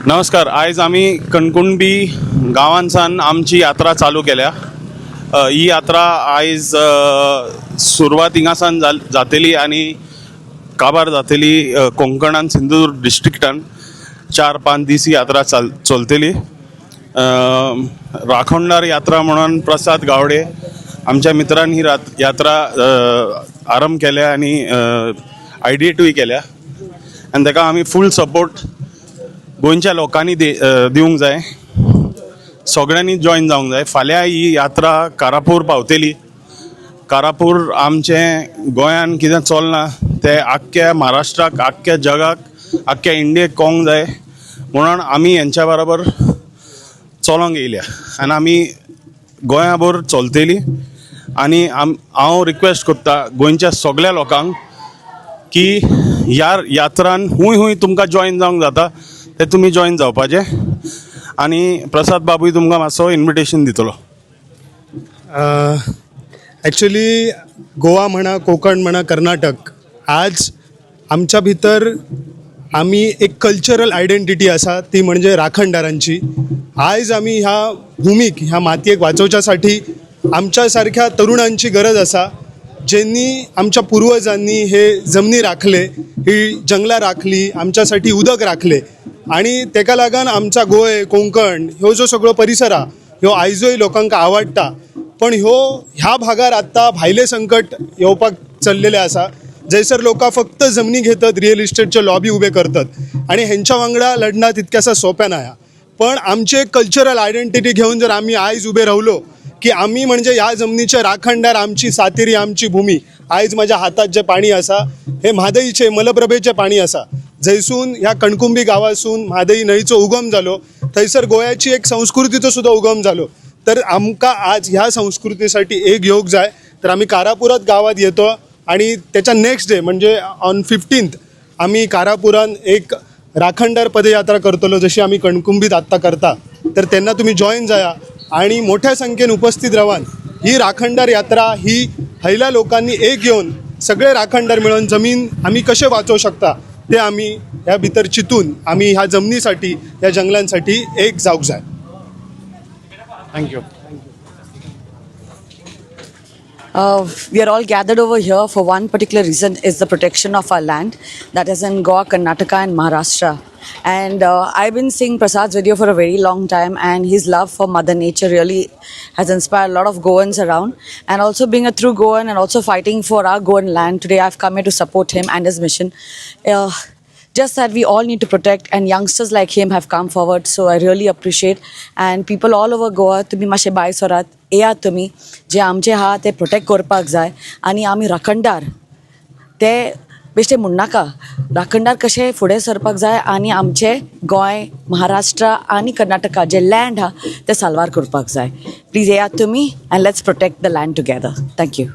नमस्कार. आयज आमी कणकुणबी गांवांसान आमची यात्रा चालू केल्या. ही यात्रा आयज सुरवात हिंगासान जातली आनी काबार जातली. कोंकणान, सिंधुदुर्ग डिस्ट्रिक्टान 4-5 दीस ही यात्रा चलतली. राखणदार यात्रा म्हणून प्रसाद गावडे आमच्या मित्रान ही यात्रा आरंभ केल्या आनी आयडिएटूय केल्या आनी ताका आमी फूल सपोर्ट गोंयच्या लोकांनी दिवंक जाय. सगळ्यांनी जॉयन जावंक जाय. फाल्यां ही यात्रा कारापूर पावतली. कारापूर आमचें गोंयान कितें चलना तें आख्ख्या महाराष्ट्राक, आख्ख्या जगाक, आख्ख्या इंडियेक कळोंक जाय म्हणून आमी हेंच्या बरोबर चलोंक येयल्या आनी आमी गोंयाभर चलतली. आनी हांव रिक्वेस्ट करता गोंयच्या सगळ्या लोकांक की ह्या यात्रान हूंय हूंय तुमकां जॉयन जावंक जाता ते तुमी जॉयन जावपाचें आनी प्रसाद बाबूय तुमकां मातसो इन्विटेशन दितलो. ॲक्च्युली गोवा म्हणा, कोकण म्हणा, कर्नाटक, आज आमच्या भितर आमी एक कल्चरल आयडेंटिटी आसा, ती म्हणजे राखणदारांची. आयज आमी ह्या भुमीक, ह्या मातयेक वाचोवच्यासाठी आमच्या सारख्या तरुणांची गरज आसा, ज्यांनी आमच्या पुर्वजांनी हे जमनी राखले, ही जंगलां राखली, आमच्यासाठी उदक राखले आणि तेका लागून आमचा गोंय, कोंकण ह्यो जो सगळो परिसर आहा, ह्यो आयजूय लोकांक आवडटा. पण ह्यो ह्या भागार आत्तां भायले संकट येवपाक चल्लेले आसा, जंयसर लोकां फक्त जमनी घेतात, रियल इस्टेटचे लॉबी उबे करतात आणि हेंच्या वांगडा लढणं तितक्यासा सोंपें ना. पण आमचे कल्चरल आयडेंटिटी घेवन जर आमी आयज उबे रावलो की आमी म्हणजे ह्या जमनीचे राखणदार, आमची सातेरी, आमची भूमी. आयज माझ्या हातात जे पाणी आसा हे म्हादईचे, मलप्रभेचे पाणी आसा. जंयसून ह्या कणकुंबी गांवासून म्हादई न्हंयचो उगम जालो, थंयसर गोंयाची एक संस्कृतीचो सुद्दां उगम जालो. तर आमकां आज ह्या संस्कृतीसाठी एक येवंक जाय. तर आमी कारापुरात गावात येतो आणि त्याच्या नेक्स्ट डे म्हणजे ऑन 15th आमी कारापुरान एक राखणदार पदयात्रा करतलो, जशी आमी कणकुंबीत आत्तां करता. तर तेन्ना तुमी जॉयन जाया आणि मोठ्या संख्येन उपस्थित रावान. ही राखणदार यात्रा ही हयल्या लोकांनी एक येवन सगळे राखणदार मिळून जमीन आमी कसे वाचोवं शकता ते आमी ह्या भितर चिंतून आमी ह्या जमनीसाठी, ह्या जंगलांसाठी एक जावंक जाय. Thank you. We are all gathered over here for one particular reason, is the protection of our land that is in Goa, Karnataka and Maharashtra. And I've been seeing Prasad's video for a very long time, and his love for Mother Nature really has inspired a lot of Goans around. And also being a true Goan and also fighting for our Goan land, today I've come here to support him and his mission. Just that we all need to protect, and youngsters like him have come forward, so I really appreciate. And people all over Goa, तुम्ही मातशे भायर सरात, येयात तुमी, जे आमचे आहा ते protect करपाक जाय. आनी आमी राखणदार ते बेश्टे म्हणनाका, राखणदार कशे फुडें सरपाक जाय आनी आमचे गोंय, महाराष्ट्र आनी कर्नाटका जे लँड आहा ते साल्वार करपाक जाय. प्लीज येयात तुमी and let's protect the land together. Thank you.